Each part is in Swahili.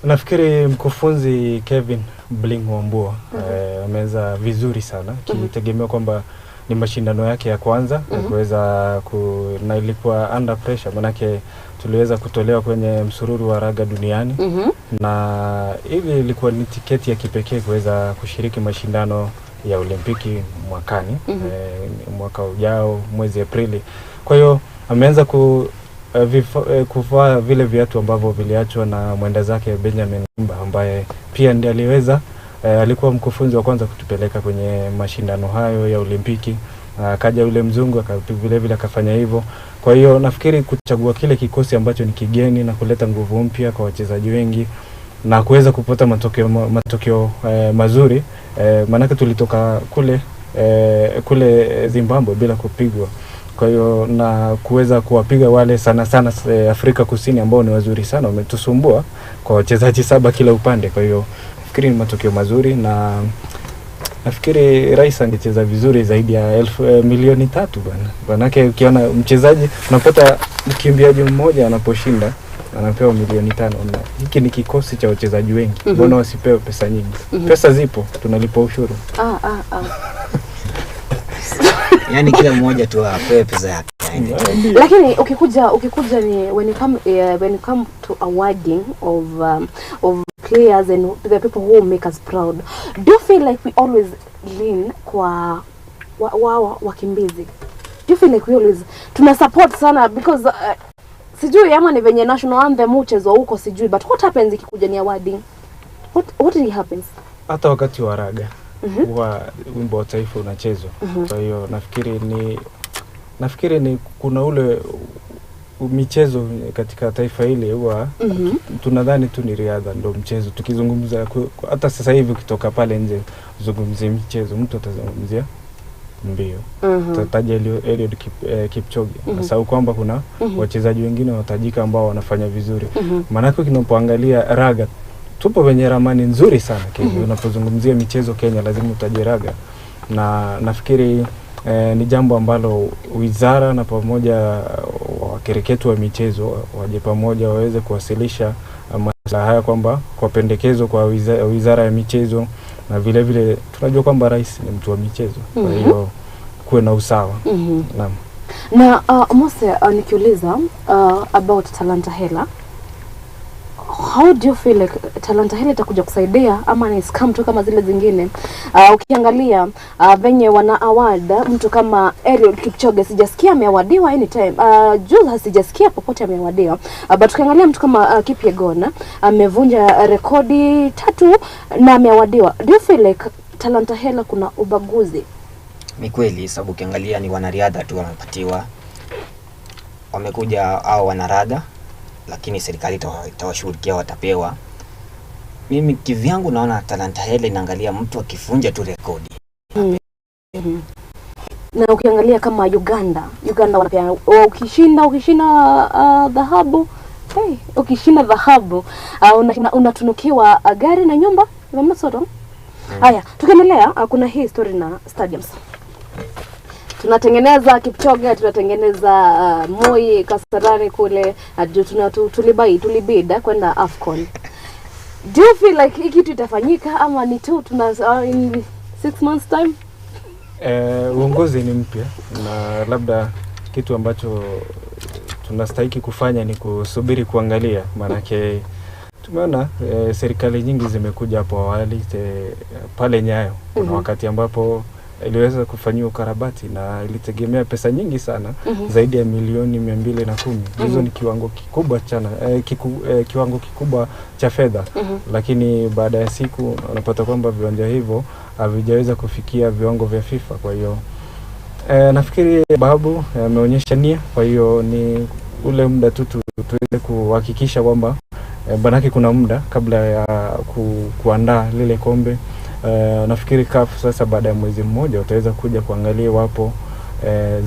Nafikiri mkufunzi Kevin Bling Wambua ameweza vizuri sana kitegemea kwamba ni mashindano yake ya kwanza ya kuweza na ilikuwa under pressure, manake tuliweza kutolewa kwenye msururu wa raga duniani na hili ilikuwa ni tiketi ya kipekee kuweza kushiriki mashindano ya Olimpiki mwakani, mwaka ujao mwezi Aprili. Kwa hiyo ameanza kuvaa vile viatu ambavyo viliachwa na mwenda zake Benjamin Mba ambaye pia ndiye aliweza alikuwa mkufunzi wa kwanza kutupeleka kwenye mashindano hayo ya Olimpiki. Akaja yule mzungu vile vile akafanya hivyo. Kwa hiyo nafikiri kuchagua kile kikosi ambacho ni kigeni na kuleta nguvu mpya kwa wachezaji wengi na kuweza kupata matokeo mazuri, maanake tulitoka kule Zimbabwe bila kupigwa. Kwa hiyo na kuweza kuwapiga wale sana sana Afrika Kusini ambao ni wazuri sana, wametusumbua kwa wachezaji 7 kila upande. Kwa hiyo nafikiri ni matokeo mazuri na nafikiri rais angecheza vizuri zaidi ya 3 milioni bwana. Manake ukiona mchezaji unapata mkimbiaji mmoja anaposhinda anapewa milioni 5, na hiki ni kikosi cha wachezaji wengi, mbona wasipewe pesa nyingi? Pesa zipo, tunalipa ushuru. Yaani kila mmoja tu apewe pesa yake. Lakini ukikuja ni when you come to awarding of players and the people who make us proud, do you feel like we always lean kwa wakimbizi? Do you feel like we always tuna support sana because sijui ama ni venye national anthem huchezwa huko, sijui, but what happens ikikuja ni awarding, what really happens? Hata wakati wa raga huwa wimbo wa taifa unachezwa. Kwa hiyo nafikiri ni kuna ule michezo katika taifa hili huwa tunadhani tu ni riadha ndo mchezo. Tukizungumza hata sasa hivi ukitoka pale nje zungumzie michezo, mtu atazungumzia mbio, utataja Eliud Kipchoge. Nasahau kwamba kuna wachezaji wengine watajika ambao wanafanya vizuri. Maanake unapoangalia raga tupo kwenye ramani nzuri sana Kenya. Unapozungumzia michezo Kenya lazima utaje raga, na nafikiri ni jambo ambalo wizara na pamoja wakereketo wa michezo waje pamoja waweze kuwasilisha masuala haya kwamba kwa pendekezo kwa wizara ya michezo, na vile vile tunajua kwamba rais ni mtu wa michezo, kwa hiyo kuwe na usawa. Naam. Na Mose, nikiuliza about Talanta Hela, how do you feel like Talanta Hela itakuja kusaidia ama ni scam tu kama zile zingine? Ukiangalia venye wana award mtu kama Eliud Kipchoge, sijasikia ameawardiwa anytime. Juzi sijasikia popote ameawardiwa. But ukiangalia mtu kama Kipyegon amevunja rekodi 3 na ameawardiwa. Do you feel like Talanta Hela kuna ubaguzi? Ni kweli, sababu ukiangalia ni wanariadha tu wamepatiwa, wamekuja au wanariadha, lakini serikali itawashughulikia, watapewa. Mimi kivyangu naona Talanta Hela inaangalia mtu akivunja tu rekodi. Na ukiangalia kama Uganda wanapea ukishinda dhahabu, hey, ukishinda dhahabu unatunukiwa gari na nyumba, if I'm not so wrong. Haya, tukiendelea, kuna hii story na stadiums. Tunatengeneza Kipchoge, tunatengeneza Moi, Kasarani kule, juu tulibid kwenda AFCON. Do you feel like hii kitu itafanyika ama ni tu tuna in 6 months time? Uongozi ni mpya na labda kitu ambacho tunastahiki kufanya ni kusubiri kuangalia, maanake tumeona serikali nyingi zimekuja hapo awali pale Nyayo kuna wakati ambapo iliweza kufanyiwa ukarabati na ilitegemea pesa nyingi sana, zaidi ya milioni 210. Hizo ni kiwango kikubwa chana, kiwango kikubwa cha fedha, lakini baada ya siku unapata kwamba viwanja hivyo havijaweza kufikia viwango vya FIFA. Kwa hiyo nafikiri Babu ameonyesha nia, kwa hiyo ni ule muda tu tuweze kuhakikisha kwamba manake kuna muda kabla ya kuandaa lile kombe. Nafikiri CAF sasa baada ya mwezi mmoja wataweza kuja kuangalia iwapo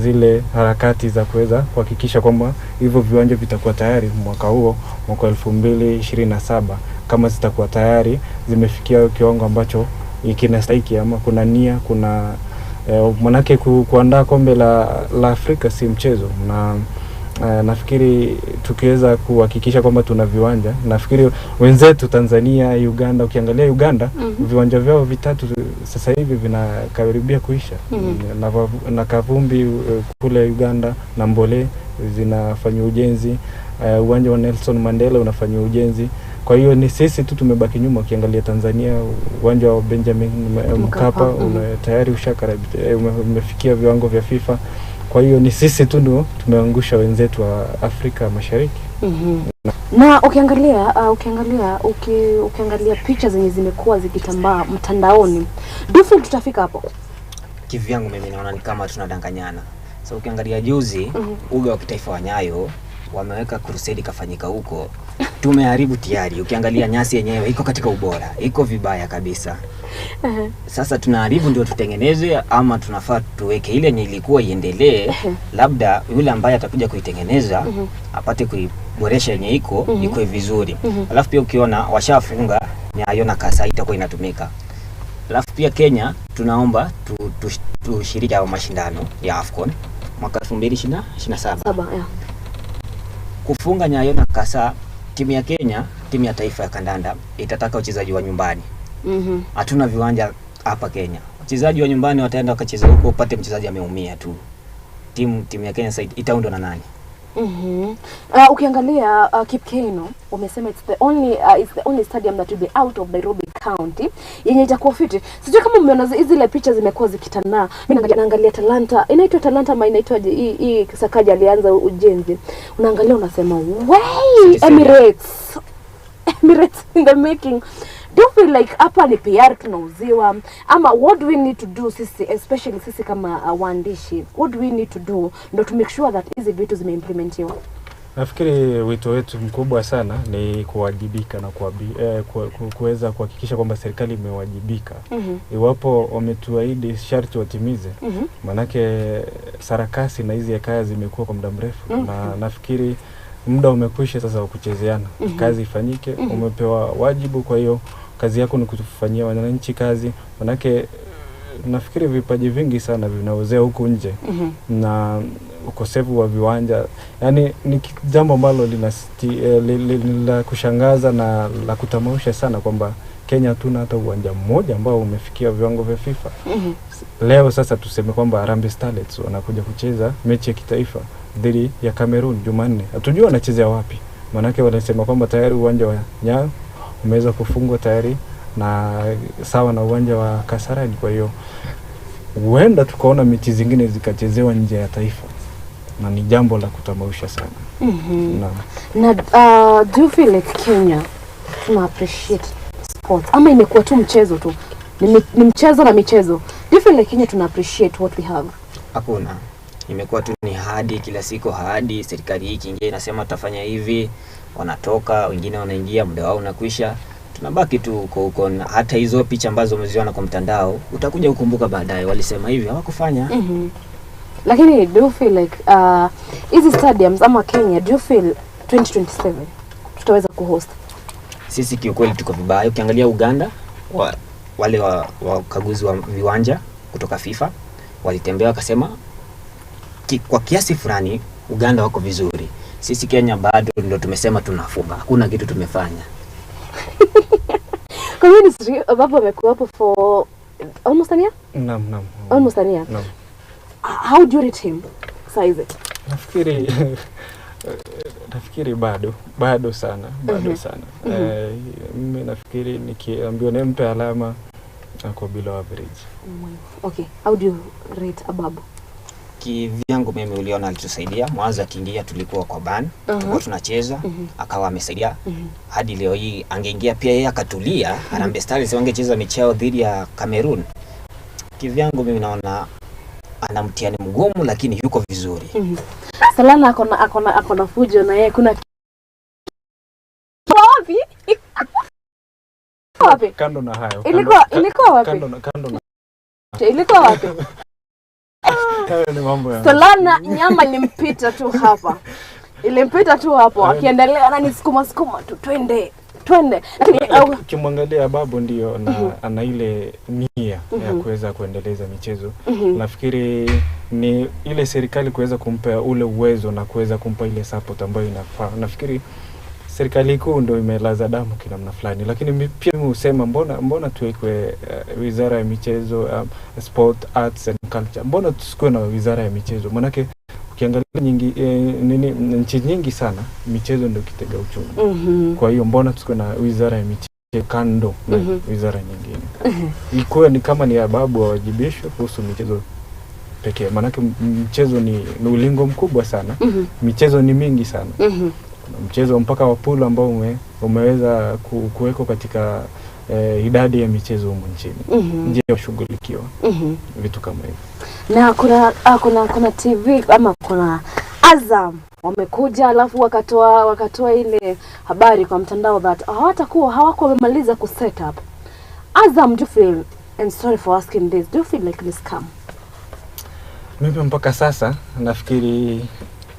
zile harakati za kuweza kuhakikisha kwamba hivyo viwanja vitakuwa tayari mwaka huo, mwaka 2027, kama zitakuwa tayari zimefikia kiwango ambacho kinastahiki ama kuna nia, kuna manake kuandaa kombe la Afrika si mchezo na Nafikiri tukiweza kuhakikisha kwamba tuna viwanja, nafikiri wenzetu Tanzania, Uganda, ukiangalia Uganda viwanja vyao vitatu sasa hivi vinakaribia kuisha. Na Kavumbi kule Uganda na Mbole zinafanywa ujenzi. Uwanja wa Nelson Mandela unafanywa ujenzi. Kwa hiyo ni sisi tu tumebaki nyuma. Ukiangalia Tanzania, uwanja wa Benjamin Mkapa Mkapa, tayari ushakaribia, umefikia viwango vya FIFA. Kwa hiyo ni sisi tu ndio tumeangusha wenzetu wa Afrika Mashariki. Na ukiangalia ukiangalia picha zenye zimekuwa zikitambaa mtandaoni, do you feel tutafika hapo? Kivyangu mimi naona ni kama tunadanganyana. So ukiangalia juzi uga wa kitaifa wa Nyayo wameweka crusade ikafanyika huko, tumeharibu tayari. Ukiangalia nyasi yenyewe iko katika ubora, iko vibaya kabisa. Sasa tunaharibu ndio tutengeneze, ama tunafaa tuweke ile yenye ilikuwa iendelee, labda yule ambaye atakuja kuitengeneza apate kuiboresha yenye iko ikuwe vizuri. Alafu pia ukiona washafunga Nyayo na Kasa itakuwa inatumika. Alafu pia Kenya tunaomba tushiriki hayo mashindano ya AFCON mwaka 2027. Saba, yeah. Kufunga Nyayo na Kasa, timu ya Kenya, timu ya taifa ya kandanda itataka wachezaji wa nyumbani. Hatuna viwanja hapa Kenya. Wachezaji wa nyumbani wataenda wakacheza huko, upate mchezaji ameumia tu. Timu ya Kenya sasa itaundwa na nani? Ukiangalia Kipkeino wamesema it's the only stadium that will be out of Nairobi County yenye itakuwa fiti. Sijui kama umeona zile picha zimekuwa zikitandaa. Mimi naangalia Talanta, inaitwa Talanta ama inaitwaje hii Sakaja alianza ujenzi. Unaangalia unasema, "Wey, City Stadium. Emirates. Emirates in the making." Do you feel like hapa ni PR tunauziwa, ama what do we need to do sisi, especially sisi kama waandishi, what do we need to do ndo to make sure that hizi vitu zimeimplementiwa? Nafikiri wito wetu mkubwa sana ni kuwajibika na kuweza kuhakikisha kwamba serikali imewajibika. Iwapo wametuahidi, sharti watimize. Manake sarakasi na hizi hekaya zimekuwa kwa muda mrefu na nafikiri muda umekwisha sasa wa kuchezeana. Kazi ifanyike, umepewa wajibu, kwa hiyo kazi yako ni kutufanyia wananchi kazi. Manake nafikiri vipaji vingi sana vinaozea huku nje na ukosefu wa viwanja, yani ni jambo ambalo la kushangaza na la kutamausha sana kwamba Kenya hatuna hata uwanja mmoja ambao umefikia viwango vya FIFA. Leo sasa tuseme kwamba Harambee Starlets wanakuja kucheza mechi ya kitaifa dhidi ya Cameroon Jumanne, hatujui wanachezea wapi, maanake wanasema kwamba tayari uwanja wa Nyayo umeweza kufungwa tayari na sawa na uwanja wa Kasarani. Kwa hiyo huenda tukaona mechi zingine zikachezewa nje ya taifa na ni jambo la kutamausha sana. Naam. Na do you feel like Kenya tuna appreciate sports ama imekuwa tu mchezo tu, ni mchezo na michezo? Do you feel like Kenya tuna appreciate what we have? Hakuna, imekuwa tu ni ahadi kila siku, ahadi. Serikali hii ikiingia inasema tutafanya hivi, wanatoka wengine wanaingia, muda wao unakwisha, tunabaki tu huko huko. Na hata hizo picha ambazo umeziona kwa mtandao utakuja kukumbuka baadaye, walisema hivi, hawakufanya. Lakini do you feel like hizi stadiums ama Kenya, do you feel 2027 tutaweza kuhost? Sisi kiukweli tuko vibaya. Ukiangalia Uganda, wale wakaguzi wa viwanja kutoka FIFA walitembea wakasema kwa kiasi fulani Uganda wako vizuri. Sisi Kenya bado ndo tumesema tunafunga, hakuna kitu tumefanya. Kwa ministry ambapo amekuwa hapo for almost an year, Naam. almost an year. Naam. How do you rate him saizi? Nafikiri bado sana, bado sana. Mimi nafikiri nikiambiwa nimpe alama, ako below average. Okay, how do you rate Ababu? Kivyangu mimi uliona alitusaidia mwanzo, akiingia tulikuwa kwa ban, tulikuwa tunacheza, akawa amesaidia hadi leo hii. Angeingia pia yeye akatulia, Harambee Stars wangecheza mechi yao dhidi ya Cameroon. Kivyangu mimi naona ana mtihani mgumu, lakini yuko vizuri. Salana akona fujo na yeye, kuna wapi? Wapi? Kando na hayo, Ilikuwa wapi? kando na Ilikuwa wapi? hayo ni mambo ya Solana nyama ilimpita tu hapa, ilimpita tu hapo, akiendelea ananisukuma sukuma tu, twende twende, lakini Ukimwangalia Babu ndio na ana ile nia ya kuweza kuendeleza michezo. Nafikiri Ni ile serikali kuweza kumpa ule uwezo na kuweza kumpa ile support ambayo inafaa. Nafikiri serikali kuu ndo imelaza damu kinamna fulani, lakini pia mimi husema mbona tuwekwe wizara ya michezo, sport, arts and culture, mbona tusikuwe na wizara ya michezo? Maanake ukiangalia nyingi, nini, nchi nyingi sana michezo ndio kitega uchumi. Kwa hiyo mbona tusikuwe na wizara ya michezo kando na wizara nyingine? Ikuwe ni kama ni ababu wawajibishwe kuhusu michezo pekee, maanake mchezo ni ulingo mkubwa sana. Michezo ni mingi sana. Kuna mchezo mpaka wa pool ambao umeweza kuwekwa katika idadi ya michezo humu nchini. Je, washughulikiwa vitu kama hivyo? Na kuna TV ama kuna Azam wamekuja, alafu wakatoa ile habari kwa mtandao that hawatakuwa wamemaliza ku set up Azam. Do you feel, and sorry for asking this, do you feel like ni scam? Mimi mpaka sasa nafikiri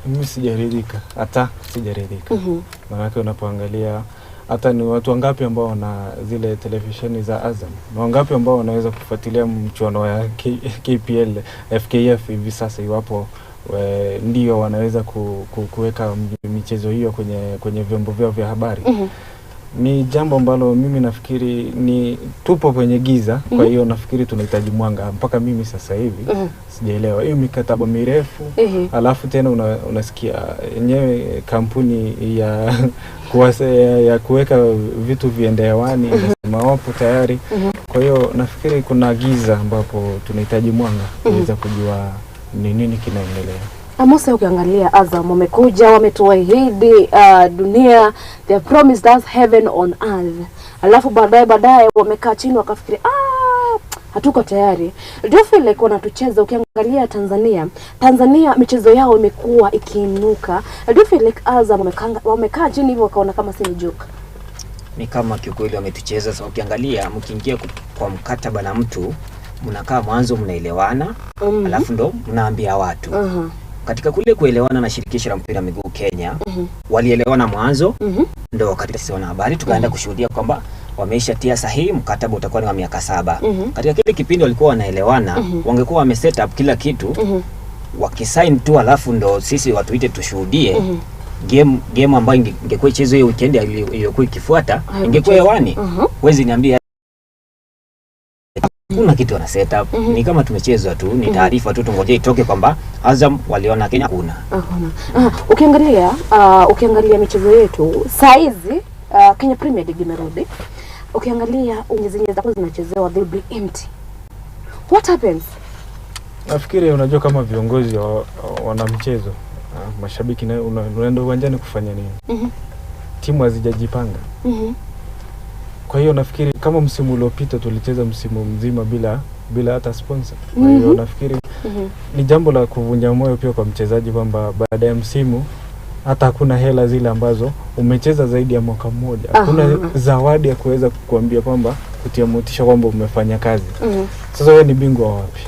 mimi sijaridhika, hata sijaridhika. Maanake unapoangalia hata ni watu wangapi ambao wana zile televisheni za Azam, ni wangapi ambao wanaweza kufuatilia mchuano ya KPL, FKF hivi sasa, iwapo ndio wanaweza kuweka michezo hiyo kwenye vyombo vyao vya habari. Ni jambo ambalo mimi nafikiri ni tupo kwenye giza, kwa hiyo nafikiri tunahitaji mwanga. Mpaka mimi sasa hivi sijaelewa hiyo mikataba mirefu, alafu tena unasikia yenyewe kampuni ya kuweka vitu viende hewani inasema wapo tayari. Kwa hiyo nafikiri kuna giza ambapo tunahitaji mwanga kuweza kujua ni nini kinaendelea. Amosa, ukiangalia Azam wamekuja wametuahidi dunia, they have promised us heaven on earth, alafu baadaye wamekaa chini wakafikiri, ah, hatuko tayari. Do you feel like wanatucheza? Ukiangalia Tanzania michezo yao imekuwa ikiinuka. Do you feel like Azam wamekaa chini hivyo wakaona kama si ni joke? Ni kama kiukweli wametucheza. Sasa ukiangalia mkiingia kwa mkataba na mtu, mnakaa mwanzo mnaelewana, alafu ndo mnaambia watu. Katika kule kuelewana na shirikisho la mpira wa miguu Kenya, walielewana mwanzo, ndo katika sisi wanahabari tukaenda kushuhudia kwamba wameisha tia sahihi, mkataba utakuwa ni wa miaka 7. Katika kile kipindi walikuwa wanaelewana, wangekuwa wame set up kila kitu, wakisign tu, alafu ndo sisi watuite tushuhudie game ambayo ingekuwa ichezwe hiyo weekend iliyokuwa ikifuata ingekuwa hewani. Huwezi niambia kuna kitu wana set up. Ni kama tumechezwa tu, ni taarifa tu, tungoje itoke kwamba Azam waliona Kenya kuna Hakuna. Ukiangalia michezo yetu saa hizi, Kenya Premier League imerudi. Ukiangalia zenye zitakuwa zinachezewa, they'll be empty. What happens? Nafikiri unajua kama viongozi wa wana mchezo, mashabiki nayo unaenda uwanjani kufanya nini? Timu hazijajipanga. Kwa hiyo nafikiri kama msimu uliopita tulicheza msimu mzima bila hata sponsor. Kwa hiyo nafikiri ni jambo la kuvunja moyo pia kwa mchezaji kwamba baada ya msimu hata hakuna hela zile ambazo umecheza zaidi ya mwaka mmoja, hakuna zawadi ya kuweza kukuambia kwamba kutia motisha kwamba umefanya kazi. Sasa wewe ni bingwa wa wapi?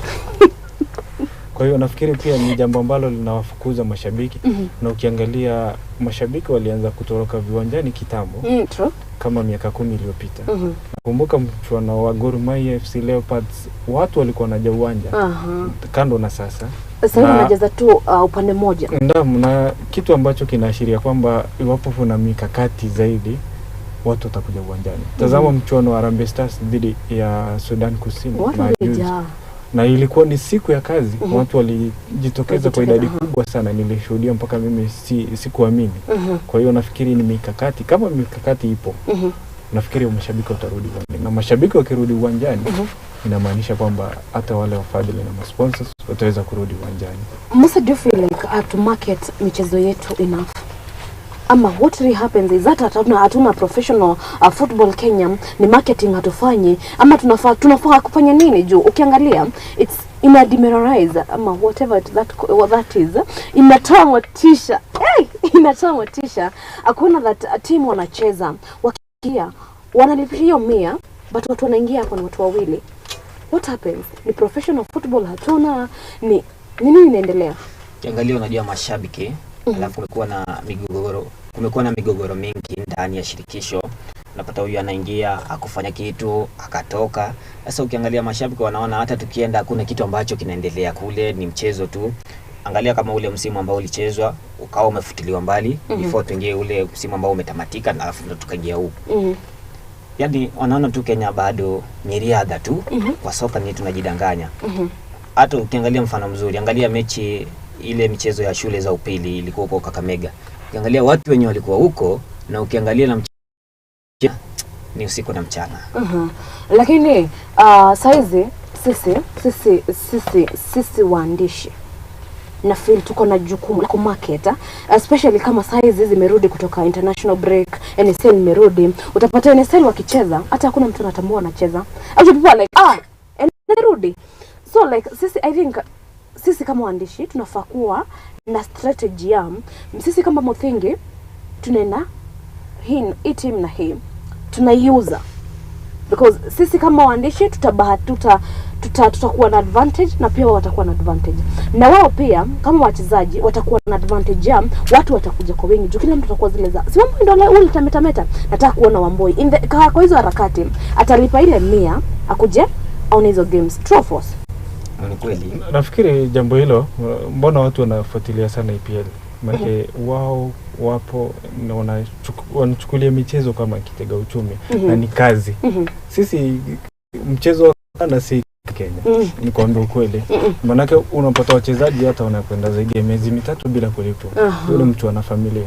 Kwa hiyo nafikiri pia ni jambo ambalo linawafukuza mashabiki, na ukiangalia mashabiki walianza kutoroka viwanjani kitambo, True. kama miaka 10 iliyopita. Nakumbuka mchuano wa Gor Mahia FC Leopards, watu walikuwa wanaja uwanja, kando na sasa. Sasa hivi wanajaza tu upande mmoja. Naam, na kitu ambacho kinaashiria kwamba iwapo kuna mikakati zaidi watu watakuja uwanjani. Tazama mchuano wa Harambee Stars dhidi ya Sudan Kusini Watu majuzi. walijaa. Na ilikuwa ni siku ya kazi, watu walijitokeza kwa idadi kubwa sana, nilishuhudia mpaka mimi sikuamini. Kwa hiyo nafikiri ni mikakati, kama mikakati ipo, nafikiri mashabiki watarudi uwanjani, na mashabiki wakirudi uwanjani, inamaanisha kwamba hata wale wafadhili na masponsors wataweza kurudi uwanjani. Musa, do you feel like to market michezo yetu enough? Ama what really happens is that hatuna professional football Kenya, ni marketing hatufanyi, ama tunafaa kufanya nini? Juu ukiangalia it's ina demoralize ama whatever what that is, inatoa motisha, hey, inatoa motisha hakuna that team wanacheza wakiingia wanalipia hiyo 100, but watu wanaingia hapo ni watu wawili. What happens? Ni professional football hatuna, ni nini inaendelea? Ukiangalia unajua mashabiki, alafu kumekuwa na migogoro mingi ndani ya shirikisho. Unapata huyu anaingia akufanya kitu akatoka. Sasa ukiangalia mashabiki wanaona hata tukienda hakuna kitu ambacho kinaendelea kule, ni mchezo tu. Angalia kama ule msimu ambao ulichezwa ukawa umefutiliwa mbali before tuingie ule msimu ambao umetamatika, na alafu ndo tukaingia huu. Yaani wanaona tu Kenya bado ni riadha tu, kwa soka ni tunajidanganya. Hata ukiangalia mfano mzuri, angalia mechi ile michezo ya shule za upili ilikuwa huko Kakamega. Ukiangalia watu wenye walikuwa huko na ukiangalia na mchezo ni usiku na mchana. Lakini saizi sisi waandishi na feel tuko na jukumu la kumarket, especially kama saizi zimerudi kutoka international break, NSL imerudi. Utapata NSL wakicheza hata hakuna mtu anatambua wanacheza. Actually people are like, ah, NSL rudi. So like sisi, I think sisi kama waandishi tunafaa kuwa na strategy ya sisi kama Muthingi tunaenda hii team na hii tunaiuza, because sisi kama waandishi tutakuwa na advantage na pia wao watakuwa na advantage, na wao pia kama wachezaji watakuwa na advantage ya watu watakuja kwa wingi, juu kila mtu atakuwa zile za si Wamboi ndio ule tametameta, nataka kuona Wamboi in the kwa hizo harakati atalipa ile 100 akuje aone hizo games. True or false? Ni kweli. Nafikiri jambo hilo, mbona watu wanafuatilia sana EPL? Maana wao wapo na wanachukulia michezo kama kitega uchumi na ni kazi. Sisi mchezo na si Kenya, nikwambia ukweli, maanake unapata wachezaji hata wanakwenda zaidi ya miezi 3 bila kulipwa. Yule mtu ana familia,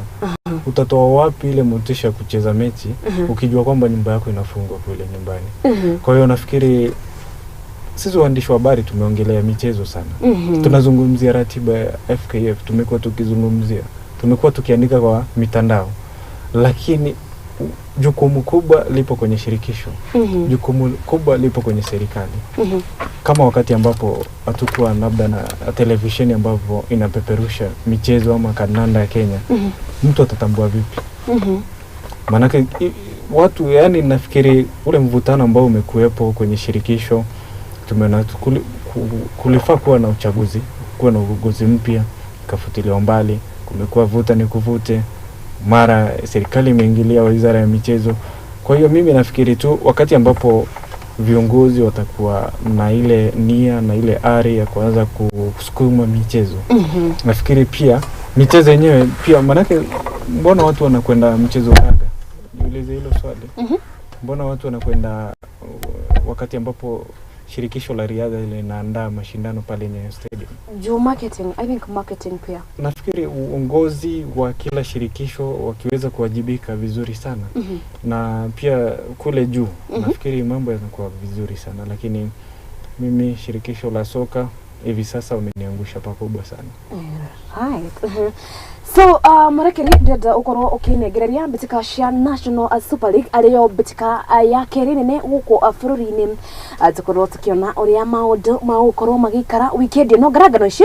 utatoa wapi ile motisha ya kucheza mechi ukijua kwamba nyumba yako inafungwa kule nyumbani? Kwa hiyo nafikiri sisi waandishi wa habari tumeongelea michezo sana, tunazungumzia ratiba ya FKF, tumekuwa tukizungumzia, tumekuwa tukiandika kwa mitandao, lakini jukumu kubwa lipo kwenye shirikisho, jukumu kubwa lipo kwenye serikali. Kama wakati ambapo hatukuwa labda na televisheni ambapo inapeperusha michezo ama kandanda ya Kenya, mtu atatambua vipi? Maanake watu, yani nafikiri ule mvutano ambao umekuwepo kwenye shirikisho, tumeona kulifaa kuwa na uchaguzi, kuwa na uongozi mpya, ikafutiliwa mbali. Kumekuwa vuta ni kuvute, mara serikali imeingilia wizara ya michezo. Kwa hiyo mimi nafikiri tu wakati ambapo viongozi watakuwa na ile nia na ile ari ya kuanza kusukuma michezo, nafikiri pia michezo yenyewe pia, maanake mbona watu wanakwenda mchezo wa raga? Niulize hilo swali. Mbona watu wanakwenda wakati ambapo shirikisho la riadha linaandaa mashindano pale Nyayo Stadium? Juu marketing, I think marketing pia. Nafikiri uongozi wa kila shirikisho wakiweza kuwajibika vizuri sana na pia kule juu, nafikiri mambo yanakuwa vizuri sana, lakini mimi shirikisho la soka hivi sasa wameniangusha pakubwa sana. Right. So Marekeri ndĩrenda ũkorwo ũkĩnengereria mbĩtĩka cia National Super League arĩyo mbĩtĩka ya kerĩ nene gũkũ bũrũri-inĩ, tũkorwo tũkĩona ũrĩa maũndũ magũkorwo magĩikara wikendi ĩno. Ngarangano ici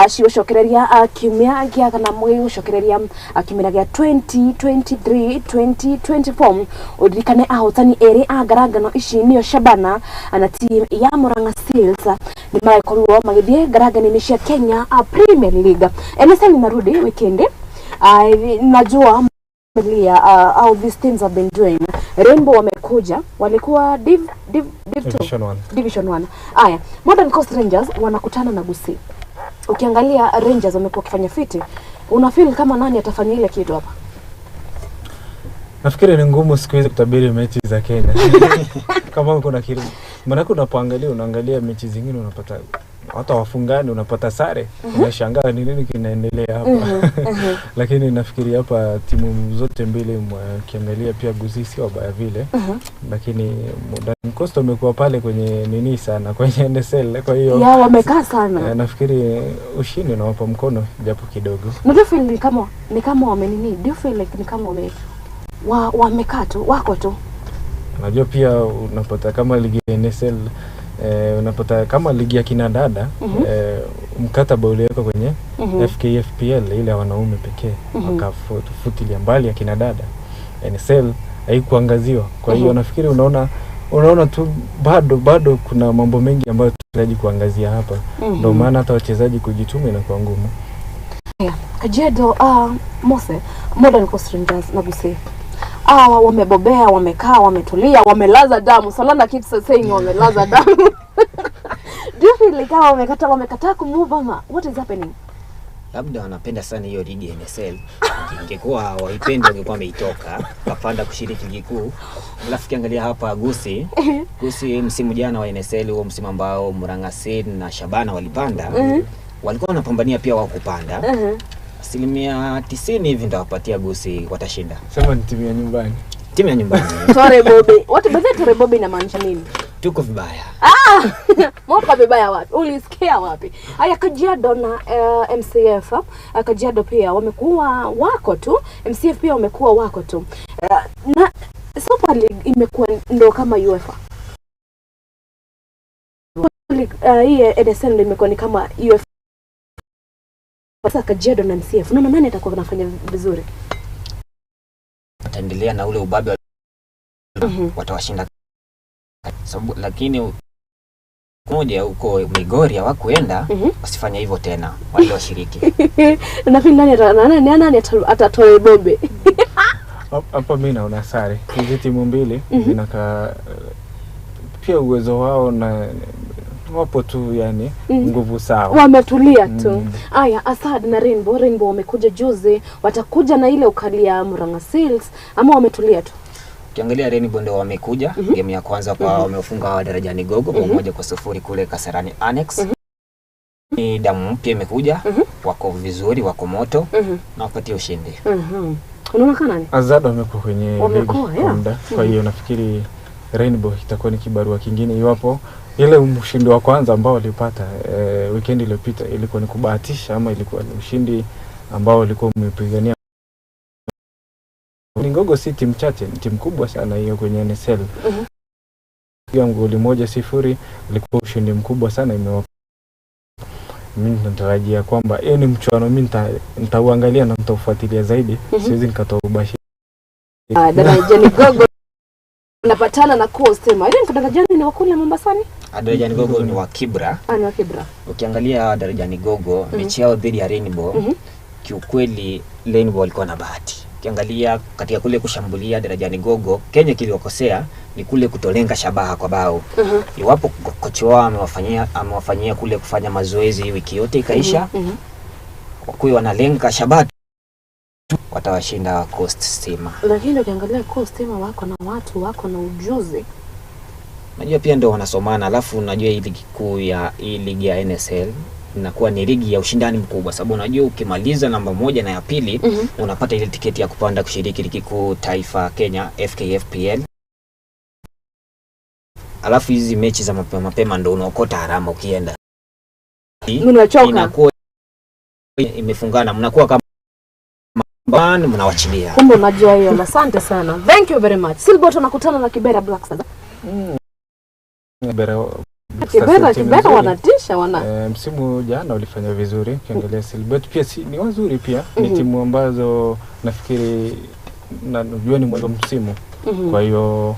cigũcokereria kiumia gĩa kana gĩgũcokereria kĩmera gĩa 2023 2024. Ũririkane ahotani erĩ a ngarangano ici nĩo Shabana na team ya Murang'a Seals nĩ maragĩkorirwo magĩthiĩ ngarangano-inĩ cia Kenya Premier League. NSL inarudi weekend. Najua how these teams have been doing. Rainbow wamekuja, walikuwa div 2 Division 1. Division 1. Aya, Modern Coast Rangers wanakutana na Gusii. Ukiangalia Rangers wamekuwa wakifanya fiti, una feel kama nani atafanya ile kitu hapa? Nafikiri ni ngumu siku hizi kutabiri mechi za Kenya kama kuna kitu, maanake unapoangalia unaangalia mechi zingine unapata hata wafungani, unapata sare, unashangaa ni nini kinaendelea hapa. Lakini nafikiri hapa timu zote mbili, ukiangalia pia Gusii si wabaya vile, lakini Modern Coast wamekuwa pale kwenye nini sana kwenye NSL, kwa hiyo Ya wamekaa sana. Nafikiri ushindi unawapa mkono japo kidogo. Na do you feel ni kama wame nini? Do you feel like ni kama wamekaa tu, wako tu? Unajua pia unapata kama ligi ya NSL, unapata kama ligi ya kina dada, mkataba uliwekwa kwenye FKFPL ile ya wanaume pekee, wakafutilia mbali ya kina dada. NSL haikuangaziwa. Kwa hiyo nafikiri unaona tu bado kuna mambo mengi ambayo tunahitaji kuangazia hapa. Ndio maana hata wachezaji kujituma inakuwa ngumu. Yeah. Kajiado, Mose, Modern Coast Rangers na Gusii. Hawa wamebobea, wamekaa, wametulia, wamelaza damu. Solana keeps saying wamelaza damu. Do you feel like hawa wamekataa kumove ama what is happening? Labda wanapenda sana hiyo ligi ya NSL. Ingekuwa hawaipendi wangekuwa wameitoka kapanda kushiriki ligi kuu. Alafu ukiangalia hapa Gusii, Gusii msimu jana wa NSL, huo msimu ambao Murang'a Seal na Shabana walipanda, walikuwa wanapambania pia wao kupanda. 90% hivi nitawapatia Gusii watashinda. Sema ni timu ya nyumbani. Timu ya nyumbani. Tore Bobi. What by the Tore Bobi inamaanisha nini? Tuko vibaya. Mwaka vibaya wapi? Ulisikia wapi? Haya, Kajiado na MCF, Kajiado pia wamekuwa wako tu, MCF pia wamekuwa wako tu. Na Super League imekuwa ndo kama UEFA. Super League, hii NSL ndo imekuwa ni kama UEFA. Sasa Kajiado na MCF, unaona nani atakuwa anafanya vizuri? Wataendelea na ule ubabe watawashinda. Sababu lakini moja huko Migori hawakuenda, wasifanye hivyo tena, wale washiriki. Nafikiri nani atatoe Bobi? Hapa mimi naona sare. Hizi timu mbili zinakaa pia uwezo wao na wapo tu, yani nguvu sawa. Wametulia tu. Aya, Asad na Rainbow, Rainbow wamekuja juzi, watakuja na ile ukali ya Murang'a Seals ama wametulia tu? Ukiangalia Rainbow ndio wamekuja game ya kwanza kwa wamefunga Darajani Gogo kwa 1-0 kule Kasarani Annex. Ni damu mpya imekuja, wako vizuri, wako moto na wapatie ushindi. Unaona kana nani? Azad wamekuwa kwenye Wamekuwa, ligi kwa muda. Kwa hiyo nafikiri Rainbow itakuwa ni kibarua kingine iwapo ile ushindi wa kwanza ambao walipata weekend iliyopita ilikuwa ni kubahatisha ama ilikuwa ni ushindi ambao ulikuwa umepigania. Ngogo si timu chache, ni timu kubwa sana hiyo kwenye NSL. Goli 1-0 ilikuwa ushindi mkubwa sana imewapa. Mimi natarajia kwamba hiyo ni mchuano mimi nitauangalia na nitaufuatilia zaidi. Siwezi nikatoa ubashiri. Darajani Gogo napatana na Coast Stima. Ile ni Darajani ni wa kule Mombasani? Darajani Gogo ni wa Kibra. Ah, ni wa Kibra. Ukiangalia Darajani Gogo mechi yao dhidi ya Rainbow, kiukweli Rainbow walikuwa na bahati. Ukiangalia katika kule kushambulia Darajani Gogo, Kenya kiliwakosea ni kule kutolenga shabaha kwa bao. Iwapo kocha wao amewafanyia kule kufanya mazoezi wiki yote ikaisha, wakuwe wanalenga shabaha watawashinda Coast Stima. Lakini ukiangalia Coast Stima wako na watu wako na ujuzi. Najua pia ndio wanasomana, alafu unajua hii ligi kuu ya hii ligi ya NSL inakuwa ni ligi ya ushindani mkubwa, sababu unajua ukimaliza namba 1 na ya pili unapata ile tiketi ya kupanda kushiriki ligi kuu taifa Kenya FKFPL. Alafu hizi mechi za mapema mapema ndo unaokota harama ukienda. Mnachoka. Inakuwa imefungana, mnakuwa kama mnawachilia. Kumbe unajua hiyo. Asante sana. Thank you very much. Silbot anakutana na Kibera Black Stars. Kibera wanatisha wana. Msimu jana walifanya vizuri. Ukiangalia Silbot pia si, ni wazuri pia. Ni timu ambazo nafikiri najua ni mwanzo msimu. Kwa hiyo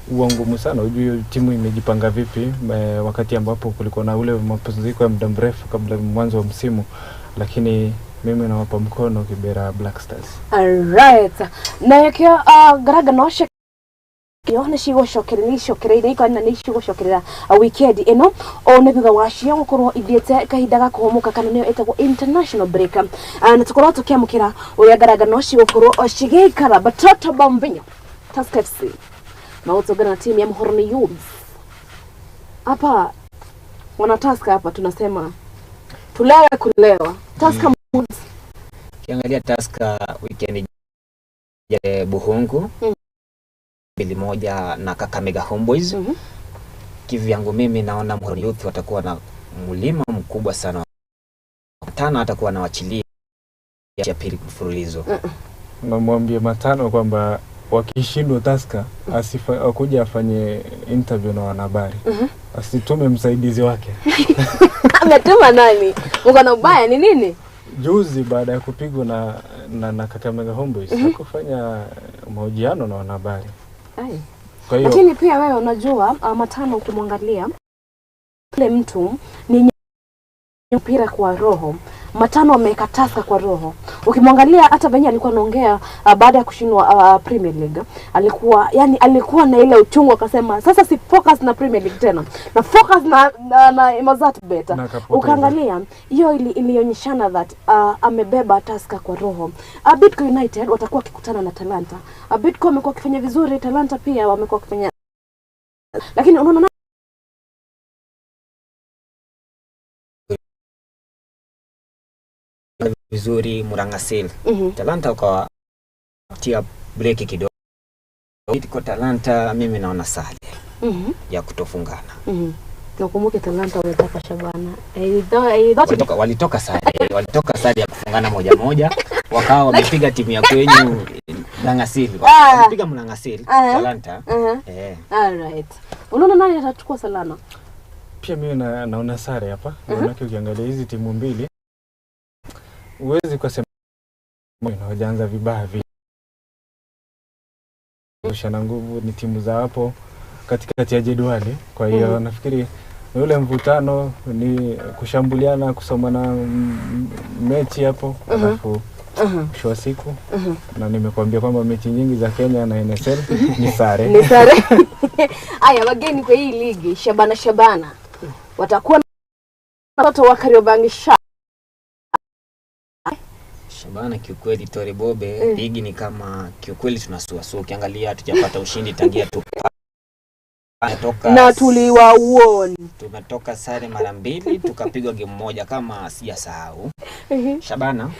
huwa ngumu sana ujue timu imejipanga vipi wakati ambapo kulikuwa na ule mapumziko ya muda mrefu kabla mwanzo wa msimu, lakini mimi nawapa mkono Kibera Black Stars. Alright. Na yakio garaga no she nĩ cigũcokereire ikona nĩ cigũcokerera weekend ĩno o nĩ thutha wa cio gũkorwo ithiĩte kahinda ga kũhũmũka kana nĩyo ĩtagwo international break, na tũkorwo tũkĩamũkĩra ũrĩa ngarangano cigũkorwo cigĩikara. Batoto Bambinyo Tusker FC magũtũngana na timu ya Muhoroni Youths. Hapa wana Tusker hapa tunasema tulewe kulewa Tusker. Ukiangalia Tusker weekend ya Buhungu 2-1 na Kakamega Homeboys. Kivyangu mimi naona Muhoroni Youth watakuwa na mlima mkubwa sana. Tano atakuwa anawachilia ya pili mfululizo. Namwambia Matano kwamba wakishindwa Tusker akuja afanye interview na wanahabari. Asitume msaidizi wake. Ametuma nani? Mko na ubaya ni nini? Juzi baada ya kupigwa na Kakamega Homeboys hakufanya mahojiano na wanahabari. Kwa hiyo Lakini pia wewe unajua Matano ukimwangalia yule mtu ni mpira kwa roho. Matano ameweka Tusker kwa roho. Ukimwangalia hata venye alikuwa anaongea baada ya kushindwa Premier League, alikuwa yani alikuwa na ile uchungu, akasema sasa si focus na Premier League tena, na focus na Mozzart Bet. Na akapoteza. Ukaangalia hiyo ilionyeshana that amebeba Tusker kwa roho. Bidco United watakuwa wakikutana na Talanta. Bidco wamekuwa wakifanya vizuri, Talanta pia wamekuwa wakifanya, lakini unaona Vizuri Murang'a Seal. Talanta ukawatia breki kidogo. Kwa Talanta mimi naona sare ya kutofungana. Nakumbuke Talanta wametoka Shabana. Eh, Walitoka sare ya kufungana moja moja, wakawa wamepiga timu ya kwenyu Murang'a Seal. Wamepiga Murang'a Seal Talanta. Alright. Unaona nani atachukua Salana? Pia mimi naona sare hapa, maanake ukiangalia hizi timu mbili huwezi kusema hawajaanza vibaya vile. Na nguvu ni timu za hapo katikati ya jedwali, kwa hiyo nafikiri ule mvutano ni kushambuliana, kusomana mechi hapo, alafu mwisho wa siku na nimekuambia kwamba mechi nyingi za Kenya na NSL ni sare. Ni sare. Aya, wageni kwa hii ligi Shabana watakuwa na watoto wa Kariobangi Sharks. Shabana kiukweli, Tore Bobe, ligi ni kama kiukweli tunasuasua. Ukiangalia hatujapata ushindi tangia tu toka Na tuliwawon. Tumetoka sare mara mbili, tukapigwa game moja kama sijasahau. Shabana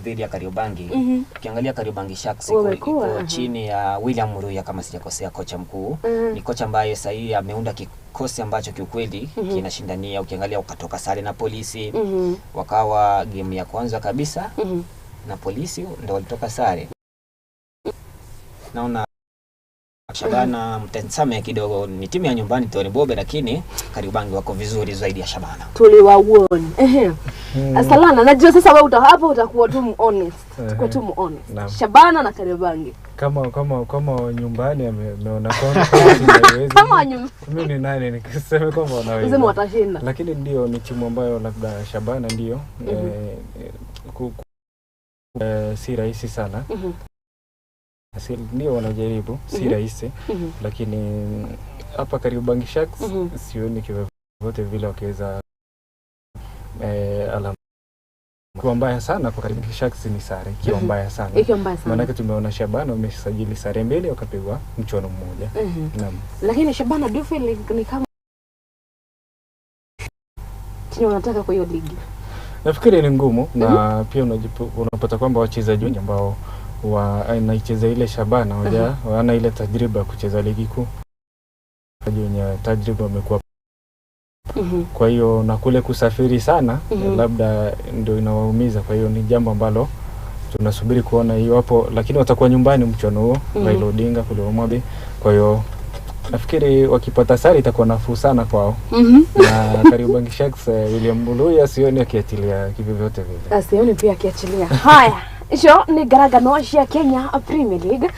dhidi ya Kariobangi. Ukiangalia Kariobangi Sharks Wamekuwa, iko chini ya William Muruya kama sijakosea, kocha mkuu. Ni kocha ambaye sasa hivi ameunda kikosi ambacho kiukweli kinashindania. Ukiangalia ukatoka sare na Polisi, wakawa game ya kwanza kabisa na Polisi ndo walitoka sare. Naona Shabana mtensame kidogo, ni timu ya nyumbani Tony Bobe, lakini Kariobangi wako vizuri zaidi ya Shabana. Tuliwawon. Salana, najua sasa wewe hapo utakuwa tu honest. Utakuwa tu honest. Naam. Shabana na Kariobangi. Kama nyumbani ameona kwamba timu haiwezi. Kama nyumbani. Mimi ni nani nikisema kwamba wanaweza? Useme watashinda. Lakini ndio ni timu ambayo labda Shabana ndio si rahisi sana. Si, ndio wanajaribu, si rahisi, lakini hapa Kariobangi Sharks sioni kivyovyote vile wakiweza alama. Ikiwa mbaya sana kwa Kariobangi Sharks ni sare, ikiwa mbaya sana. Ikiwa mbaya sana. Maanake tumeona Shabana wamesajili sare mbili wakapigwa mchuano mmoja. Naam. Lakini Shabana, do you feel like ni kama chenye wanataka kwa hiyo ligi? Nafikiri ni ngumu na pia unapata kwamba wachezaji wengi ambao wanaicheza ile Shabana hawana ile tajriba ya kucheza ligi kuu. Wachezaji wenye tajriba wamekuwa, kwa hiyo na kule kusafiri sana labda ndio inawaumiza. Kwa hiyo ni jambo ambalo tunasubiri kuona iwapo, lakini watakuwa nyumbani mchuano huo, Raila Odinga kule Homa Bay. Kwa hiyo nafikiri wakipata sare itakuwa nafuu sana kwao. Na Kariobangi Sharks, William Muluya sioni akiachilia kivyovyote vile. Sioni pia akiachilia. Haya, icio nĩ ngarangano cia Kenya Premier League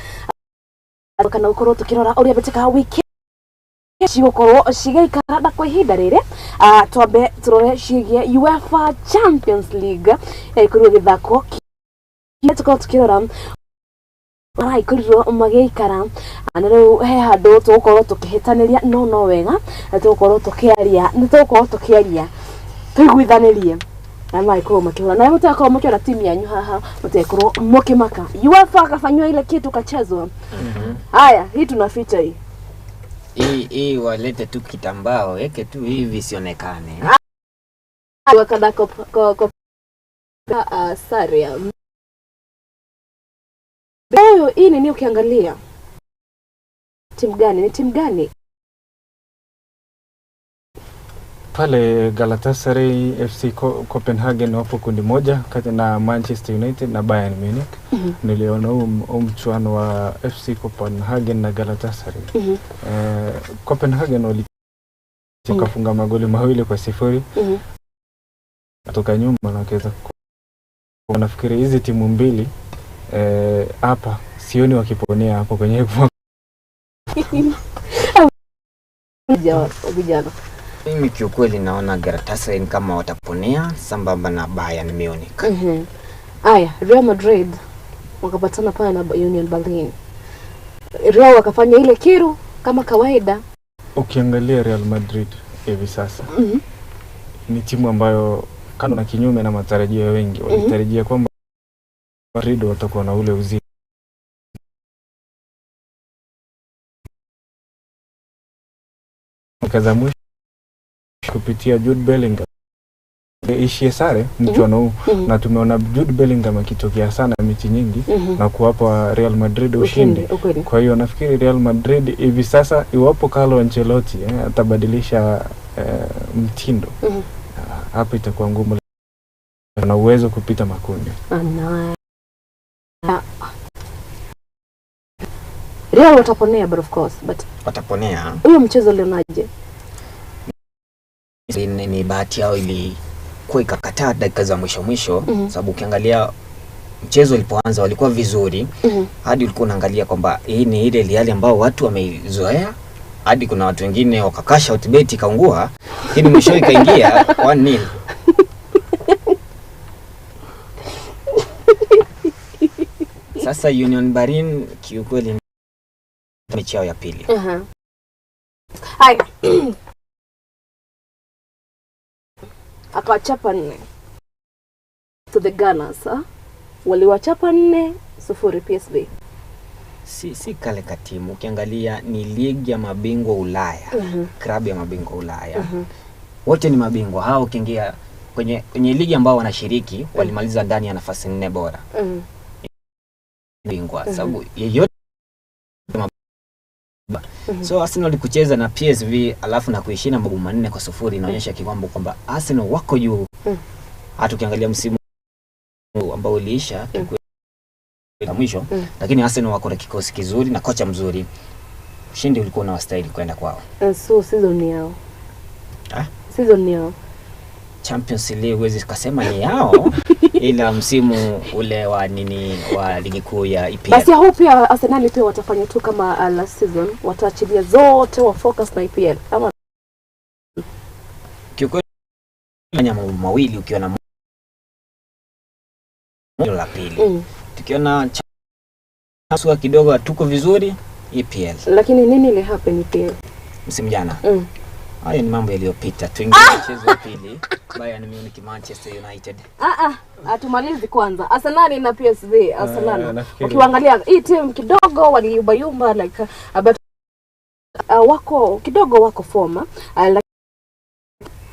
kana gũkorwo tũkĩrora ũrĩa mbĩtĩka wiki cigũkorwo cigĩikara na kwa ihinda rĩrĩ, twambe tũrore ciĩgiĩ UEFA Champions League ĩkorirwo gĩthako tũkorwo tukĩrora maraikorirwo magĩikara na rĩu he handũ tũgũkorwo tũkĩhĩtanĩria no wega na tũgũkorwo tũkĩaria nĩ tũgũkorwo tũkĩaria tũiguithanĩrie na magĩkorwo makĩhũra na mũtagakorwo mũkĩona timu yanyu haha mũtegũkorwo mũkĩmaka. UEFA kafanyiwa ile kitu kachezwa. Haya, hii tunaficha hii. Hii walete tu kitambaa waweke tu hivi isionekane. Wakada ko sare ya huyo. Hii nini, ukiangalia timu gani ni timu gani? Pale Galatasaray FC Copenhagen wapo kundi moja kati na Manchester United na Bayern Munich. Niliona huu mchuano wa FC Copenhagen na Galatasaray. Copenhagen wakafunga magoli 2-0 kutoka nyuma na wakaweza. Nafikiri hizi timu mbili hapa sioni wakiponea hapo kwenye Vijana. Mimi kiukweli naona Galatasaray ni kama wataponea sambamba na Bayern Munich. Aya, Real Madrid wakapatana pale na Union Berlin. Real wakafanya ile kiru kama kawaida. Ukiangalia Real Madrid hivi sasa ni timu ambayo kando na kinyume na matarajio ya wengi walitarajia kwamba Madrid watakuwa na ule uzito za mwisho kupitia Jude Bellingham ishie sare mchuano huu na tumeona Jude Bellingham akitokea sana mechi nyingi na kuwapa Real Madrid ushindi. Ukweli. Kwa hiyo nafikiri Real Madrid hivi sasa, iwapo Carlo Ancelotti atabadilisha mtindo hapa itakuwa ngumu, na uwezo kupita makundi. Ana Real wataponea, but of course, but Wataponea. huyo mchezo ulionaje? Ni bahati yao ilikuwa ikakataa dakika za mwisho mwisho, sababu ukiangalia mchezo ulipoanza walikuwa vizuri hadi ulikuwa unaangalia kwamba hii ni ile Real ambao watu wameizoea, hadi kuna watu wengine wakakasha out bet ikaungua, lakini mwisho ikaingia 1-0. Sasa Union Berlin kiukweli ni mechi yao ya pili. Haya. Akawachapa 4 to the Gunners, ha? Waliwachapa 4-0 PSV. Si kale katimu, ukiangalia ni ligi ya mabingwa Ulaya, klabu ya mabingwa Ulaya. Wote ni mabingwa hao. Ukiingia kwenye ligi ambao wanashiriki walimaliza ndani ya nafasi 4 bora. Bingwa sababu yeyote. So Arsenal kucheza na PSV alafu na kuishinda mabao 4-0 inaonyesha kiwango kwamba Arsenal wako juu. Hata ukiangalia msimu ambao uliisha la mwisho, lakini Arsenal wako na kikosi kizuri na kocha mzuri. Ushindi ulikuwa unawastahili kwenda kwao. So season ni yao. Ah? Season ni yao. Champions League huwezi kasema ni yao ila msimu ule wa nini wa ligi kuu ya EPL. Basi hao pia Arsenal pia watafanya tu kama last season, wataachilia zote wa focus na EPL. Ama kiukweli fanya mambo mawili ukiona la pili. Tukiona sua kidogo hatuko vizuri EPL. Lakini nini ile happen EPL? Msimu jana. Hayo ni mambo yaliyopita. Tuingie mchezo wa pili. Bayern Munich Manchester United. Atumalizi kwanza. Arsenal na PSV, Arsenal. Ukiangalia hii team kidogo waliyumba like but wako kidogo wako forma. Like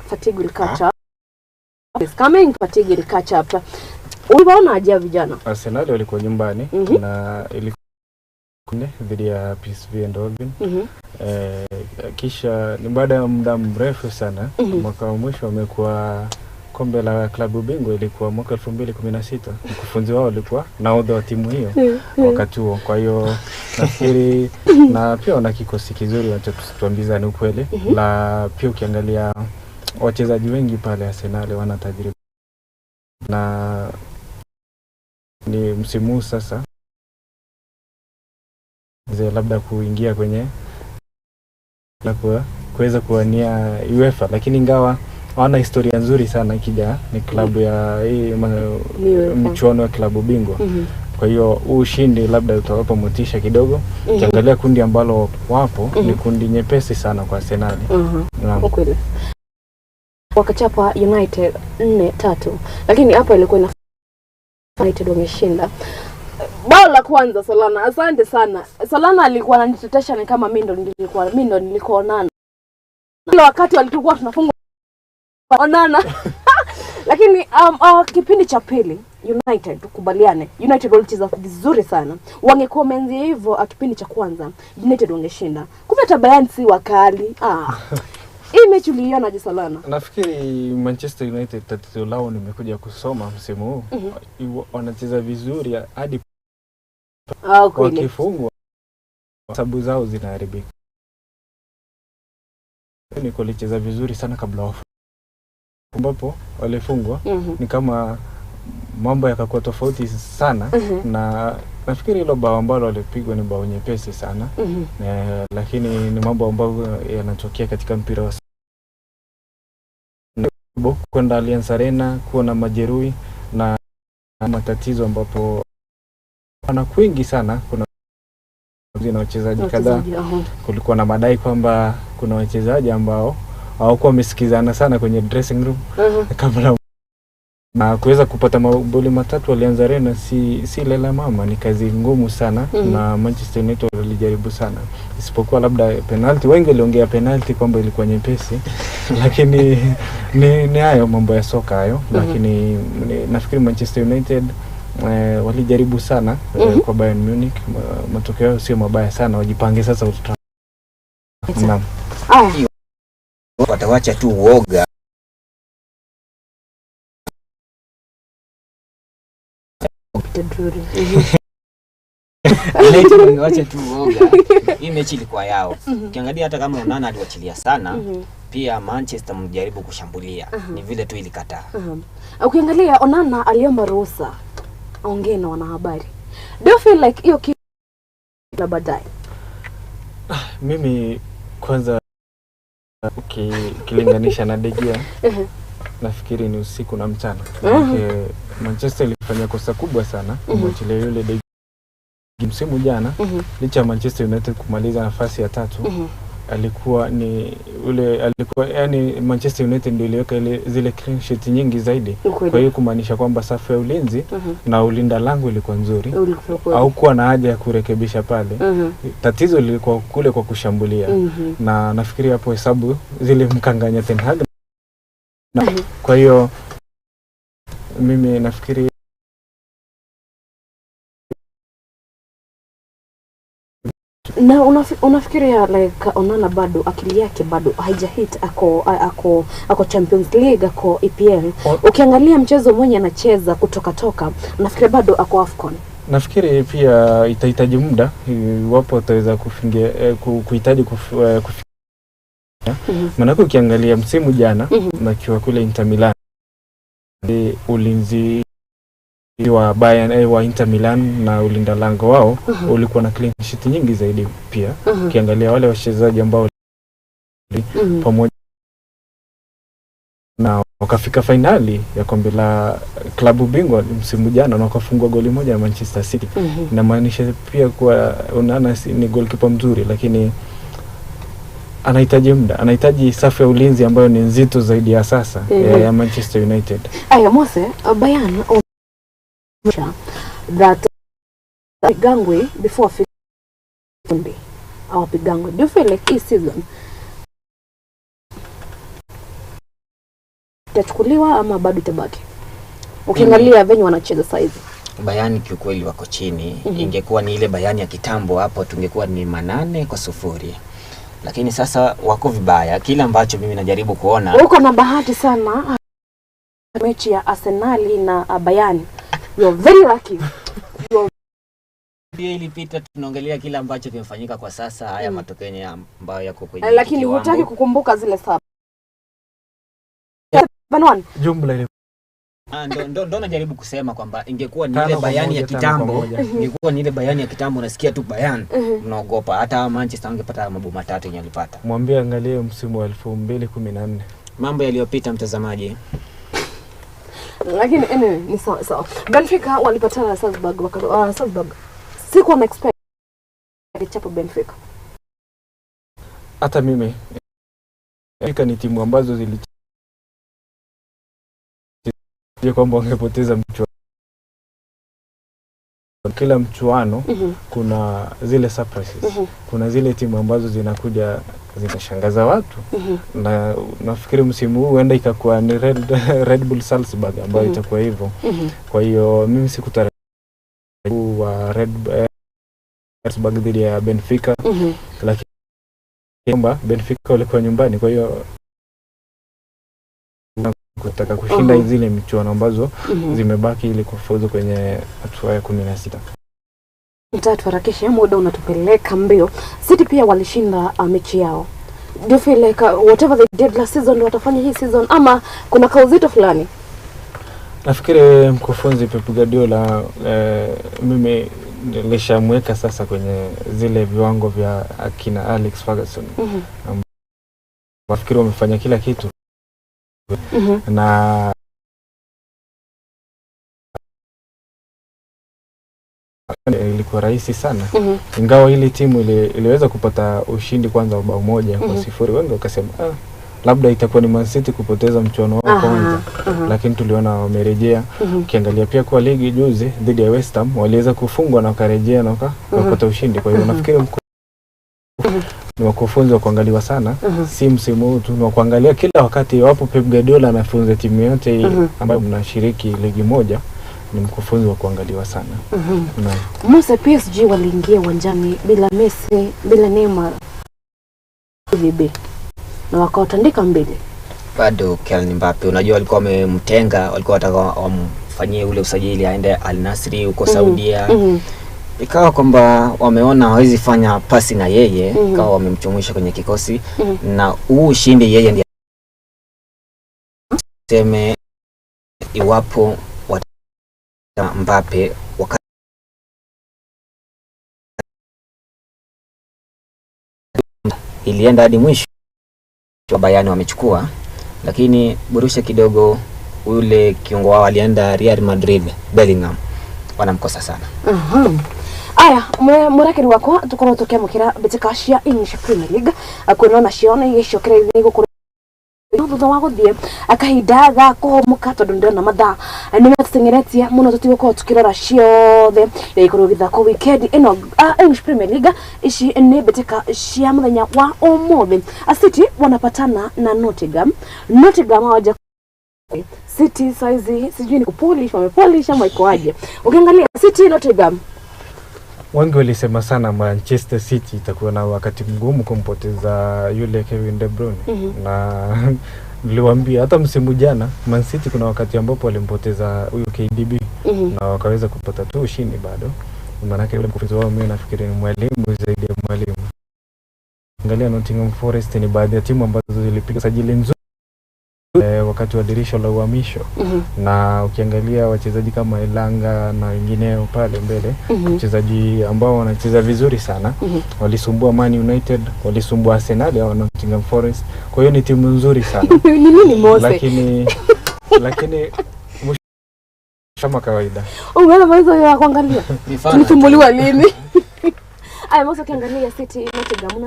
fatigue will catch up. Is coming, fatigue will catch up. Uliwaona aje vijana? Arsenal walikuwa nyumbani na ilikuwa dhidi ya PSV Eindhoven. Kisha ni baada ya muda mrefu sana mwaka wa mwisho wamekuwa kombe la klabu bingwa ilikuwa mwaka 2016. Mkufunzi wao alikuwa nahodha wa timu hiyo wakati huo. Kwa hiyo nafikiri na pia wana kikosi kizuri, wacha ni ukweli. La pia ukiangalia wachezaji wengi pale Arsenal wana tajriba na ni msimu sasa labda kuingia kwenye na kuweza kuwania UEFA, lakini ingawa hawana historia nzuri sana ikija ni klabu ya hii mchuano wa klabu bingwa. Kwa hiyo huu ushindi labda utawapa motisha kidogo. Ukiangalia kundi ambalo wapo ni kundi nyepesi sana kwa Arsenal. Ukweli. Wakachapa United 4-3, lakini hapo ilikuwa ina United wameshinda. Bao la kwanza Solana, asante sana. Solana alikuwa ananitetesha ni kama mimi ndo nilikuwa Onana. Kila wakati walikuwa tunafungwa Onana. Lakini kipindi cha pili United, tukubaliane, United walicheza vizuri sana. Wangekuwa wameanzia hivyo kipindi cha kwanza, United wangeshinda. Kumbe hata Bayern si wakali. Hii mechi uliiona je, Solana? Nafikiri Manchester United tatizo lao nimekuja kusoma msimu huu. Wanacheza vizuri hadi wakifungwa sababu zao zinaharibika. Ni kulicheza vizuri sana kabla wafu ambapo walifungwa ni kama mambo yakakuwa tofauti sana. Na nafikiri hilo bao ambalo walipigwa ni bao nyepesi sana. Lakini ni mambo ambayo yanatokea katika mpira wa kwenda Allianz Arena kuwa na majeruhi na Matatizo ambapo na kwingi sana kuna na wachezaji kadhaa. Wachezaji, aha. Kulikuwa na madai kwamba kuna wachezaji ambao hawakuwa wamesikizana sana kwenye dressing room kabla na kuweza kupata magoli matatu. Walianza Arena si lela mama, ni kazi ngumu sana na Manchester United walijaribu sana, isipokuwa labda penalti. Wengi waliongea penalti kwamba ilikuwa nyepesi lakini ni hayo mambo ya soka hayo. Lakini nafikiri Manchester United walijaribu sana kwa Bayern Munich. Matokeo yao sio mabaya sana, wajipange sasa Old Trafford. Naam. Aya, Watawacha tu uoga. Peter Drury. United wangewacha tu uoga. Hii mechi ilikuwa yao. Ukiangalia hata kama Onana aliwachilia sana, pia Manchester mjaribu kushambulia. Ni vile tu ilikataa. Ukiangalia Onana aliomba ruhusa aongee na wanahabari. Do you feel like hiyo kitu la baadaye? Mimi kwanza ukilinganisha na De Gea, nafikiri ni usiku na mchana. Manake Manchester ilifanya kosa kubwa sana kumwachilia yule De Gea msimu jana, licha ya Manchester United kumaliza nafasi ya tatu. Alikuwa ni ule alikuwa yani Manchester United ndio iliweka ile zile clean sheet nyingi zaidi. Kwa hiyo kumaanisha kwamba safu ya ulinzi na ulinda lango ilikuwa nzuri, Ulikuwa kweli. haukuwa na haja ya kurekebisha pale. Tatizo lilikuwa kule kwa kushambulia na nafikiri hapo hesabu zile mkanganya Ten Hag. Na, kwa hiyo mimi nafikiri Na unafikiria like Onana bado akili yake bado haijahit, ako Champions League, ako EPL. Ukiangalia mchezo mwenye anacheza kutoka toka, nafikiria bado ako AFCON. Nafikiri pia itahitaji muda iwapo wataweza kufingia kuhitaji kufikia. Maanake ukiangalia msimu jana nakiwa kule Inter Milan, ulinzi wa Bayern wa Inter Milan na ulinda lango wao ulikuwa na clean sheet nyingi zaidi pia. Ukiangalia wale wachezaji ambao pamoja na wakafika fainali ya kombe la klabu bingwa msimu jana na wakafungwa goli moja na Manchester City. Inamaanisha pia kuwa Onana ni goalkeeper mzuri, lakini anahitaji muda, anahitaji safu ya ulinzi ambayo ni nzito zaidi ya sasa ya Manchester United. Aya, Mose, Bayern that Gangwe before afike awapigangwe. Do you feel like hii season itachukuliwa ama bado itabaki? Ukiangalia venye wanacheza saizi. Bayern kiukweli wako chini. Ingekuwa ni ile Bayern ya kitambo hapo tungekuwa ni 8-0. Lakini sasa wako vibaya. Kile ambacho mimi najaribu kuona, Uko na bahati sana mechi ya Arsenali na Bayern. You are very lucky. Hiyo ilipita, tunaongelea kile ambacho kimefanyika kwa sasa, haya matokeo yenyewe ambayo yako kwenye Lakini kiwango. hutaki kukumbuka zile 7-1. Jumla ile Ah, ndo najaribu kusema kwamba ingekuwa ni Tano ile kwa Bayern ya moja, tano kwa kitambo, moja. ingekuwa ni ile Bayern ya kitambo, unasikia tu Bayern mnaogopa. Hata Manchester wangepata mabao matatu yenye walipata. Mwambie angalie msimu wa 2014. Mambo yaliyopita, mtazamaji. Lakini anyway, ni sawa sawa. Benfica walipatana na Salzburg Salzburg. Sikuwa na expect chapo Benfica. Hata mimi Benfica ni timu ambazo zili kwamba wangepoteza mchuano. Kila mchuano kuna zile surprises. Kuna zile timu ambazo zinakuja zinashangaza watu na nafikiri msimu huu huenda ikakuwa ni Red Bull Salzburg ambayo itakuwa hivyo. Kwa hiyo mimi sikutarajia wa Red Salzburg dhidi ya Benfica, lakini kwamba Benfica walikuwa nyumbani, kwa hiyo kutaka kushinda zile michuano ambazo zimebaki ili kufuzu kwenye hatua ya 16. Tatu, harakisha, muda unatupeleka mbio. City pia walishinda mechi yao. Do you feel like whatever they did last season watafanya hii season ama kuna kauzito fulani? Nafikiri mkufunzi Pep Guardiola mimi nilishamweka sasa kwenye zile viwango vya akina Alex Ferguson. Nafikiri wamefanya kila kitu na Ilikuwa rahisi sana ingawa hili timu iliweza kupata ushindi kwanza wa bao moja kwa sifuri. Wengi wakasema labda itakuwa ni Man City kupoteza mchuano wao kwanza, lakini tuliona wamerejea. Ukiangalia pia kwa ligi juzi dhidi ya West Ham waliweza kufungwa na wakarejea na wakapata ushindi. Kwa hiyo nafikiri ni wakufunzi wa kuangaliwa sana, si msimu huu tu, ni wa kuangalia kila wakati. Iwapo Pep Guardiola anafunza timu yote ambayo mnashiriki ligi moja, ni mkufunzi wa kuangaliwa sana. Naam. Musa, PSG waliingia uwanjani bila Messi, bila Neymar, VB na wakawatandika 2. Bado Kylian Mbappe, unajua walikuwa wamemtenga, walikuwa wataka wamfanyie ule usajili aende Al Nassr huko Saudia. Ikawa kwamba wameona hawezi fanya pasi na yeye, ikawa wamemchomusha kwenye kikosi na huu ushindi yeye ndiye seme iwapo Mbappe wakati ilienda hadi mwisho Bayern wamechukua, lakini Borussia kidogo ule kiungo wao alienda Real Madrid, Bellingham wanamkosa sana. Aya, murekeri wakwa tukorwo tukiamukira mbitika cia English Premier League kwina nacio nĩ igĩcokereire gũkorwo thutha wa gũthiĩ kahinda ga kũhũmũka tondũ ndĩrona mathaa nĩ matũteng'eretie mũno tũtigũkorwo tũkĩrora ciothe ikorwo gĩthako weekend ĩno. English Premier League, ici nĩ mbĩtĩka cia mũthenya wa ũmũthĩ. City wanapatana na Nottingham. Nottingham hawaja City saizi sijui ni kupolish, wamepolish ama iko aje? Ukiangalia City Nottingham, Wengi walisema sana Manchester City itakuwa na wakati mgumu kumpoteza yule Kevin De Bruyne na niliwaambia hata msimu jana Man City kuna wakati ambapo walimpoteza huyu KDB na wakaweza kupata tu ushindi bado. Maanake yule mkufunzi wao mimi nafikiri ni mwalimu zaidi ya mwalimu. Angalia Nottingham Forest ni baadhi ya timu ambazo zilipiga sajili nzuri wakati wa dirisha la uhamisho na ukiangalia wachezaji kama Elanga na wengineo pale mbele, wachezaji ambao wanacheza vizuri sana, walisumbua Man United, walisumbua Arsenal au Nottingham Forest. Kwa hiyo ni timu nzuri sana. Ni nini Mose? Lakini mwisho kama kawaida. Umeona mwanzo ya kuangalia Mifano tulisumbuliwa lini? Aya Mose, ukiangalia City Nottingham,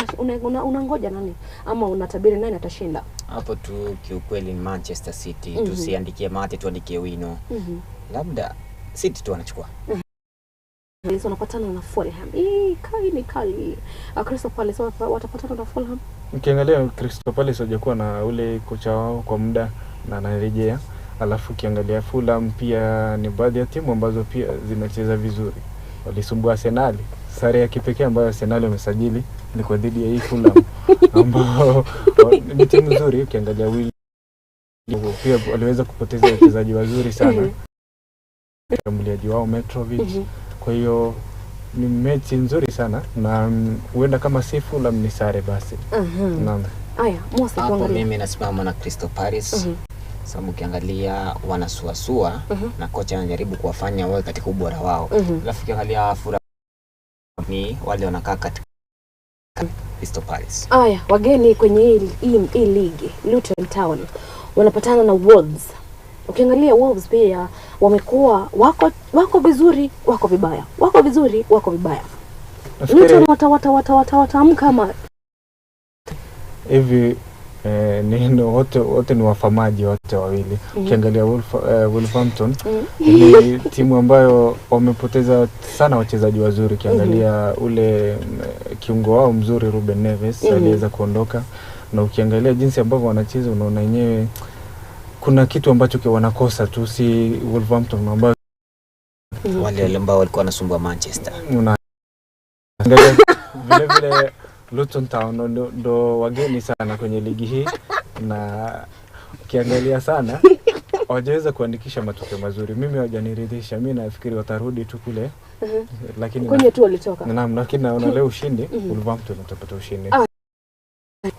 unangoja nani ama unatabiri nani atashinda? Hapo tu kiukweli ni Manchester City. Tusiandikie mate, tuandikie wino. Labda City tu wanachukua. Wanapatana na Fulham. Hii kali ni kali. Crystal Palace watapatana na Fulham. Ukiangalia Crystal Palace hawajakuwa na ule kocha wao kwa muda na anarejea. Alafu ukiangalia Fulham pia ni baadhi ya timu ambazo pia zinacheza vizuri. Walisumbua Arsenal. Sare ya kipekee ambayo Arsenal wamesajili ni kwa dhidi ya hii Fulham ambao ni timu nzuri. Ukiangalia Will pia waliweza kupoteza wachezaji wazuri sana, mshambuliaji wao Mitrovic. Kwa hiyo ni mechi nzuri sana na huenda kama si Fulham ni sare basi. Naam. Aya, Mose, Hapo tuangalie. mimi nasimama na Crystal Palace. Sababu ukiangalia wanasuasua na kocha anajaribu kuwafanya wawe katika ubora wao. Alafu ukiangalia Fulham ni wale wanakaa katika Crystal Palace. Aya, wageni kwenye hii ligi Luton Town wanapatana na Wolves. Ukiangalia Wolves pia wamekuwa wako vizuri, wako vibaya, wako vizuri, wako vibaya. Nafikiri Luton wata wata wata wata wataamka ama hivi ni wote ni wafamaji wote wawili. Ukiangalia Wolverhampton ni timu ambayo wamepoteza sana wachezaji wazuri. Ukiangalia ule kiungo wao mzuri Ruben Neves aliweza kuondoka, na ukiangalia jinsi ambavyo wanacheza unaona yenyewe kuna kitu ambacho wanakosa tu, si Wolverhampton ambayo Wale ambao walikuwa wanasumbua Manchester. Unaangalia vile vile Luton Town ndo wageni sana kwenye ligi hii, na ukiangalia sana hawajaweza kuandikisha matokeo mazuri. Mimi hawajaniridhisha, mimi nafikiri watarudi tu kule, lakini kwenye tu walitoka. Naam, lakini naona leo ushindi Wolverhampton watapata ushindi.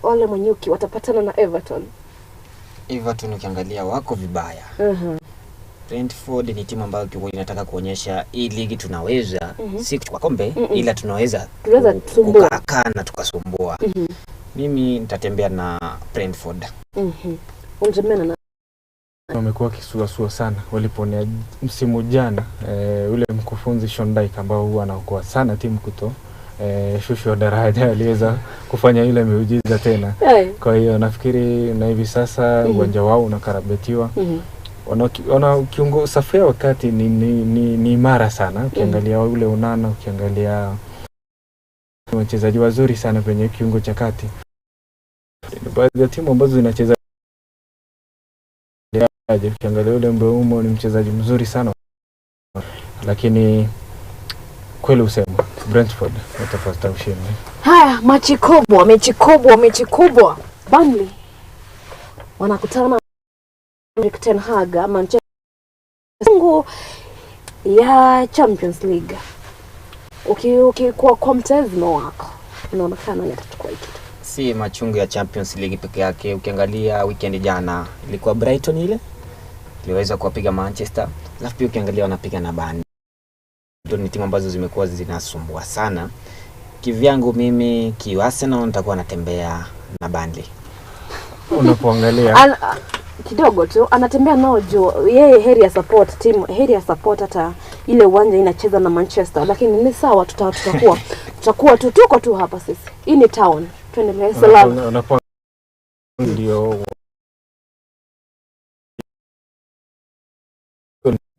Wale Manyuki watapatana na Everton. Everton ukiangalia wako vibaya. Brentford ni timu ambayo kiukweli inataka kuonyesha hii ligi tunaweza, si kuchukua kombe, ila tunaweza Tunaweza kusumbua. kukaa na tukasumbua. Mimi nitatembea na Brentford. Unatembea na Wamekuwa wakisuasua sana waliponea msimu jana, ule mkufunzi Sean Dyche ambao huwa anaokoa sana timu kuto shushwa daraja aliweza kufanya ile miujiza tena. Kwa hiyo nafikiri na hivi sasa uwanja wao unakarabatiwa. Wana kiungo safu ya wakati ni imara sana. Ukiangalia ule Onana, ukiangalia wachezaji wazuri sana kwenye kiungo cha kati. Ni baadhi ya timu ambazo zinacheza ukiangalia ule Mbeumo ni mchezaji mzuri sana, lakini kweli usema Brentford watapata ushindi. Haya, machi kubwa, mechi kubwa, mechi kubwa. Burnley wanakutana na Erik ten Hag, Manchester ya Champions League. Uki kwa mtazamo wako unaonekana nani atachukua hiki kitu? Si machungu ya Champions League peke yake. Ukiangalia weekend jana ilikuwa Brighton ile iliweza kuwapiga Manchester, alafu pia ukiangalia wanapiga na Burnley. Ni timu ambazo zimekuwa zinasumbua sana. Kivyangu mimi ki Arsenal nitakuwa natembea na Burnley. Unapoangalia Kidogo tu anatembea nao juu yeye, heri ya support team, heri ya support hata ile uwanja inacheza na Manchester, lakini ni sawa, tutakuwa tutakuwa tu tuko tu hapa sisi. Hii ni town, tuendelee salama. Unapo ndio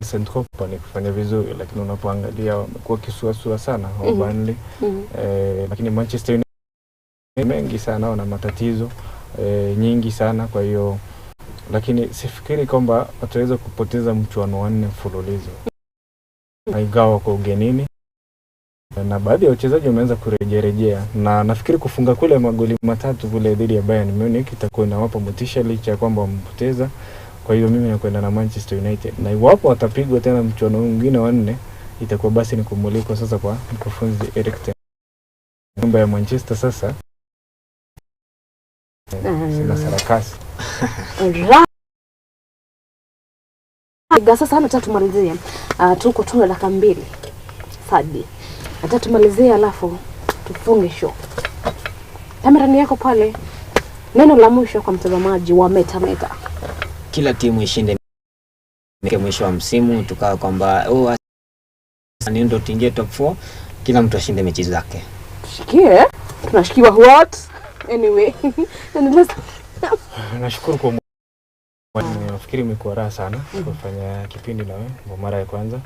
Vincent Kompany kufanya vizuri, lakini unapoangalia wamekuwa kisuasua sana wa Burnley. Lakini Manchester United mengi sana wana matatizo nyingi sana, kwa hiyo lakini sifikiri kwamba wataweza kupoteza mchuano wa 4 mfululizo, ingawa kwa ugenini na baadhi ya wachezaji wameanza kurejerejea, na nafikiri kufunga kule magoli 3 kule dhidi ya Bayern Munich itakuwa inawapa motisha licha ya kwamba wamepoteza. Kwa hiyo mimi nakwenda na Manchester United, na iwapo watapigwa tena mchuano mwingine wa 4 itakuwa basi ni kumulikwa sasa kwa mkufunzi Erik ten Hag. Nyumba ya Manchester sasa sina sarakasi. Sasa nataka tumalizie. Tuko tuna dakika 2 Sadi. Nataka tumalizie alafu tufunge show. Kamera ni yako pale. Neno la mwisho kwa mtazamaji wa Meta Meta. Kila timu ishinde mwisho wa msimu, tukawa kwamba ndio tuingie top 4, kila mtu ashinde mechi zake. Tushikie? Tunashikiwa what? Anyway. Nashukuru kwa nafikiri imekuwa raha sana kufanya kipindi na wewe kwa mara ya kwanza,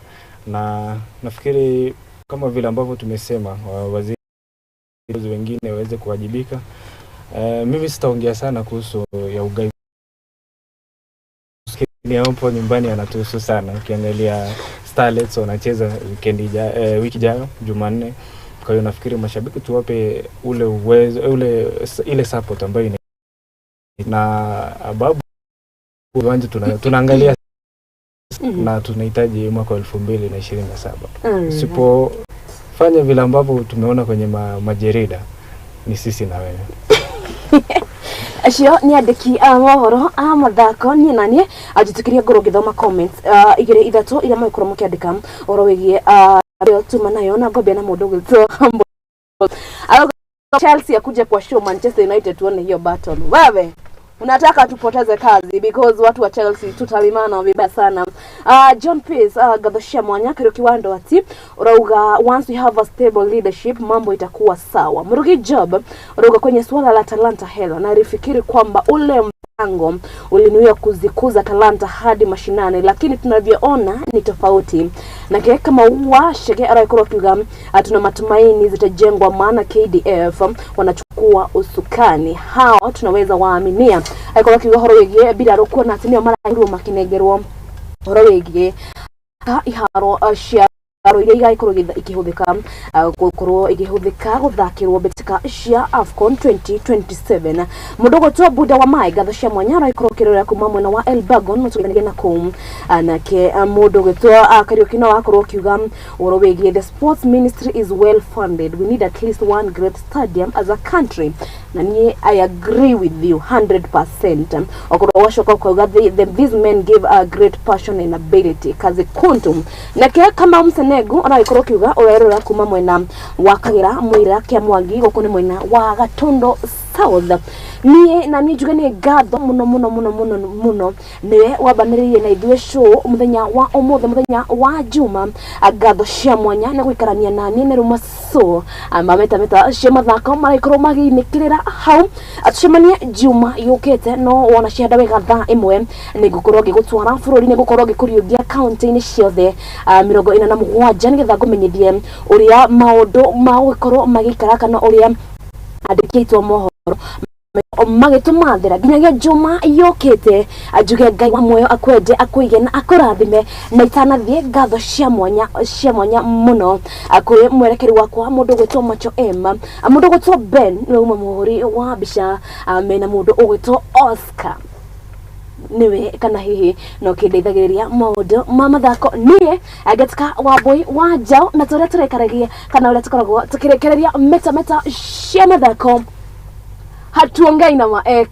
na nafikiri kama vile ambavyo tumesema waziri wengine waweze kuwajibika. Mimi sitaongea sana kuhusu ya ugai hapo nyumbani, anatuhusu sana. Ukiangalia Starlets wanacheza weekend wiki ijayo Jumanne. Kwa hiyo nafikiri mashabiki tuwape ule uwezo, ile support ambayo ina na ababu uwanja tunaangalia na tunahitaji mwaka 2027. Usipofanya vile ambavyo tumeona kwenye majerida ni sisi na wewe. Acio ni andĩki a mohoro a mathako niĩ na niĩ anjĩtĩkĩria ngorwo ngĩthoma comments igĩrĩ ithatũ iria mũgĩkorwo mũkĩandĩka ũhoro wĩgiĩ tuma nayo na ngwambia na mũndũ ũgwĩtwo Humble. Chelsea akuje kwa show Manchester United tuone hiyo battle. Wewe unataka tupoteze kazi because watu wa Chelsea tutalimana vibaya sana. John Peace Gathoshia Mwanya Kariuki Wando ati urauga once we have a stable leadership mambo itakuwa sawa. Murugi Job urauga kwenye suala la talanta hela na alifikiri kwamba ule mpango ulinuia kuzikuza talanta hadi mashinani, lakini tunavyoona ni tofauti. Na kama uwa shege araikorwo kiuga tuna matumaini zitajengwa, maana KDF wanachukua usukani, hao tunaweza waaminia. Aikorwo kiuga horo wigie biraro kuona ati nio marairwo makinengerwo horo wigie iharo cia iria igagĩkorwo ikĩhũthĩka gũkorwo ikĩhũthĩka gũthakĩrwo mbĩtĩka cia AFCON 2027. Mũndũ ũgwĩtwo Buda wa Mai ngatho cia mwanya aragĩkorwo ũkĩrorera kuma mwena wa Elbagon mũtũgĩthanagia na kũu. Nake mũndũ ũgwĩtwo Kariũki no akorwo ũkiuga ũhoro wĩgiĩ the sports ministry is well funded, we need at least one great stadium as a country. Na niĩ I agree with you 100%. Okorwo wacoka ukauga these men give a great passion and ability kazi kuntu. Nake kama Msenegu aragĩkorwo kiuga ũrerora kuma mwena wa Kagera Mwira Kĩa Mwangi gũkũ nĩ mwena wa Gatondo South. Niĩ na niĩ njuge nĩ ngatho mũno mũno mũno mũno mũno nĩwe wambanĩrĩirie na ithuĩ show mũthenya wa ũmũthĩ, mũthenya wa Juma. Ngatho cia mwanya nĩ gũikarania na niĩ nĩ Ruma so mametameta cia mathako maragĩkorwo magĩinĩkĩrĩra hau. Tucemanie Juma yũkĩte, no wona cianda wega thaa 1 nĩ ngũkorwo ngĩgũtwara bũrũri, nĩ ngũkorwo ngĩkũriũngia kaunti-inĩ ciothe 47 nĩgetha ngũmenyithie ũrĩa maũndũ magũgĩkorwo magĩikara kana ũrĩa andĩkĩtwo mohoro magĩtũmathĩra nginyagia Juma yũkĩte. Njuge Ngai wa muoyo akwende, akũige na akũrathime, na itanathiĩ ngatho cia mwanya cia mwanya mũno kũrĩ mwerekeri wakwa mũndũ ũgwĩtwo Macho M, mũndũ ũgwĩtwo Ben nĩwe uma mũhũri wa mbica, mena mũndũ ũgwĩtwo Oscar niwe kana hihi no kindeithagĩrĩria maũndũ ma mathako. Niĩ Ngatika wa Mbui wa Njaũ, na tũrĩa tũrekaragia kana ũrĩa tũkoragwo tũkĩrekereria metameta cia mathako, hatuongai na ma ex.